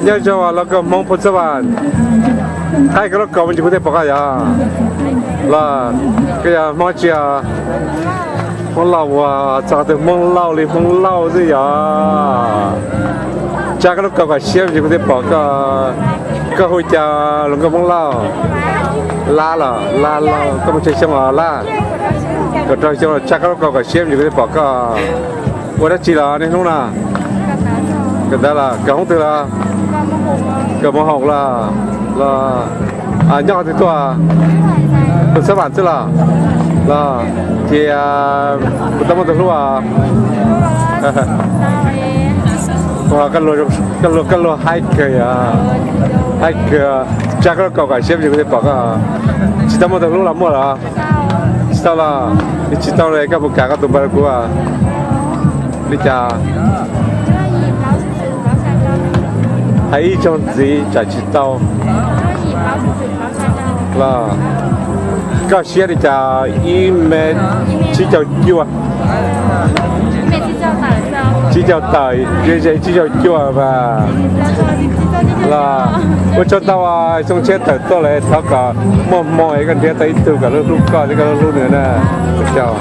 Nyob zoo los koj Hmoob Phu Xab Vam, thaij koj lub kaus me ntsis kuv thiaj pom koj yog. Los koj yog Hmoob tsi? Hmoob Lauj uas txog tus Hmoob Lauj li Hmoob Lauj xwb yog. Tsa koj lub kaus kom siab me ntsis kuv thiaj pom koj. Koj hu cas los nkauj Hmoob Lauj? Lab los Lab Lauj, koj muaj tsawg xyoo os Lab? Kaum rau xyoo los tsa koj lub kaus kom siab me ntsis kuv thiaj pom koj. Ua dab tsi los niaj hnub no? Kawm ntawv los kawm hoob twg los? Kawm mos hoom los? Los nyob qhov twg tuaj? Phu Xab Vam xwb los? Los cia kuv tau muaj tus hlub os. Koj luag, koj luag haib kawg yog, haib kawg. Tsa koj lub kaus kom siab me ntsis kuv thiaj pom koj. Tsis tau muaj tus hlub los muaj los? Tsis tau los? Tsis tau li koj puas kam koj tus npawb rau kuv? Li cas? Hais ib zaug ntxiv tsam tsis tau. Los koj siab li cas? Ib mev tsib caug cuaj. Tsib caug tawm, ze tsib caug cuaj mas. Los ua tsaug ntau, xyoo tshiab tawm tuaj lawm thov kom muaj hmoo es koj nrhiav tau ib tug kom lub hlub koj thiab koj lub hlub nws na. Ua tsaug.